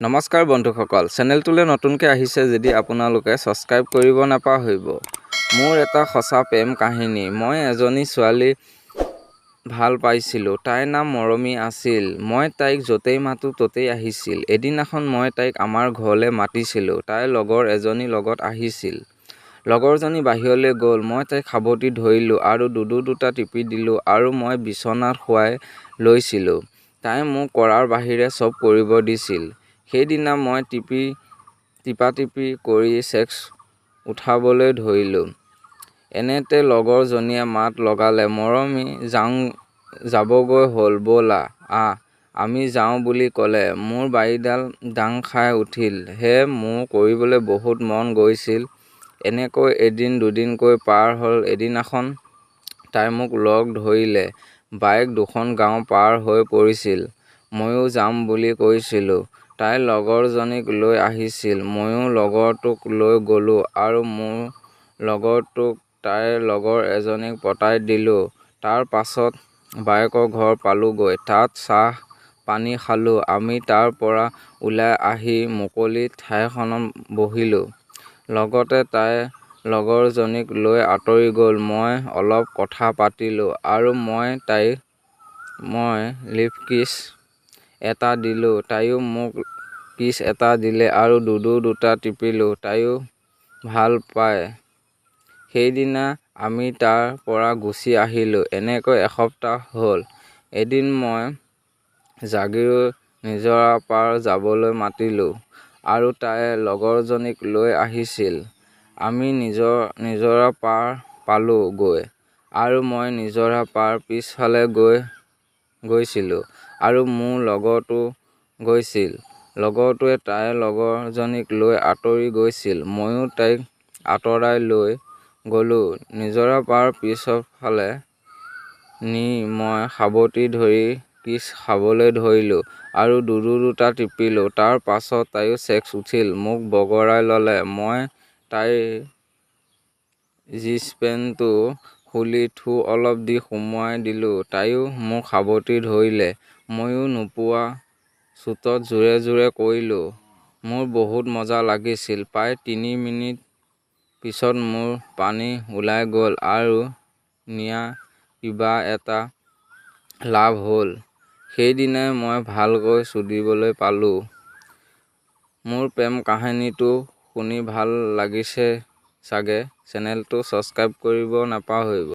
নমস্কাৰ বন্ধুসকল, চেনেলটোলৈ নতুনকৈ আহিছে যদি আপোনালোকে ছাবস্ক্ৰাইব কৰিব নাপাহৰিব। মোৰ এটা সঁচা প্ৰেম কাহিনী। মই এজনী ছোৱালী ভাল পাইছিলোঁ। তাইৰ নাম মৰমী আছিল। মই তাইক য'তেই মাতো ত'তেই আহিছিল। এদিনাখন মই তাইক আমাৰ ঘৰলৈ মাতিছিলোঁ। তাইৰ লগৰ এজনী লগত আহিছিল। লগৰজনী বাহিৰলৈ গ'ল। মই তাইক সাৱটি ধৰিলোঁ আৰু দুদু দুটা টিপি দিলোঁ আৰু মই বিচনাত শুৱাই লৈছিলোঁ। তাই মোক কৰাৰ বাহিৰে চব কৰিব দিছিল। সেইদিনা মই টিপাটিপি কৰি ছেক্স উঠাবলৈ ধৰিলোঁ। এনেতে লগৰ জনীয়ে মাত লগালে, মৰমী যাবগৈ হ'ল, ব'লা আমি যাওঁ বুলি ক'লে। মোৰ বাৰীডাল দাং খাই উঠিল। সেয়ে মোৰ কৰিবলৈ বহুত মন গৈছিল। এনেকৈ এদিন দুদিনকৈ পাৰ হ'ল। এদিনাখন তাই মোক লগ ধৰিলে। বাইক দুখন গাঁও পাৰ হৈ পৰিছিল। মইও যাম বুলি কৈছিলোঁ। তাই লগৰজনীক লৈ আহিছিল। মইও লগৰটোক লৈ গ'লো আৰু মোৰ লগৰটোক তাইৰ লগৰ এজনীক পতাই দিলোঁ। তাৰ পাছত বায়েকৰ ঘৰ পালোগৈ। তাত চাহ পানী খালোঁ। আমি তাৰ পৰা ওলাই আহি মুকলি ঠাইখনত বহিলোঁ। লগতে তাই লগৰজনীক লৈ আঁতৰি গ'ল। মই অলপ কথা পাতিলোঁ আৰু মই তাইক মই লিপকিছ এটা দিলোঁ। তাইও মোক কিছ এটা দিলে আৰু দুদু দুটা টিপিলোঁ। তাইও ভাল পায়। সেইদিনা আমি তাৰ পৰা গুচি আহিলোঁ। এনেকৈ এসপ্তাহ হ'ল। এদিন মই জাগীৰোড নিজৰাপাৰ যাবলৈ মাতিলোঁ আৰু তাই লগৰজনীক লৈ আহিছিল। আমি নিজৰাপাৰ পালোঁ গৈ আৰু মই নিজৰাপাৰ পিছফালে গৈছিলোঁ আৰু মোৰ লগৰটো গৈছিল। লগৰটোৱে তাইৰ লগৰজনীক লৈ আঁতৰি গৈছিল। মইও তাইক আঁতৰাই লৈ গ'লো। নিজৰাপাৰ পিছফালে নি মই সাৱটি ধৰি কিছ খাবলৈ ধৰিলোঁ আৰু দুদু দুটা টিপিলোঁ। তাৰ পাছত তাইও ছেক্স উঠিল। মোক বগৰাই ল'লে। মই তাইৰ জীনছপেন্টটো খুলি থু অলপ দি সুমুৱাই দিলোঁ। তাইও মোক সাৱটি ধৰিলে। মইও নোপোৱা চোটত জোৰে জোৰে কৰিলোঁ। মোৰ বহুত মজা লাগিছিল। প্ৰায় 3 মিনিট পিছত মোৰ পানী ওলাই গ'ল আৰু নিয়া কিবা এটা লাভ হ'ল। সেইদিনাই মই ভালকৈ চুদিবলৈ পালোঁ। মোৰ প্ৰেম কাহিনীটো শুনি ভাল লাগিছে চাগে। চেনেলটো ছাবস্ক্ৰাইব কৰিব নাপাহৰিব।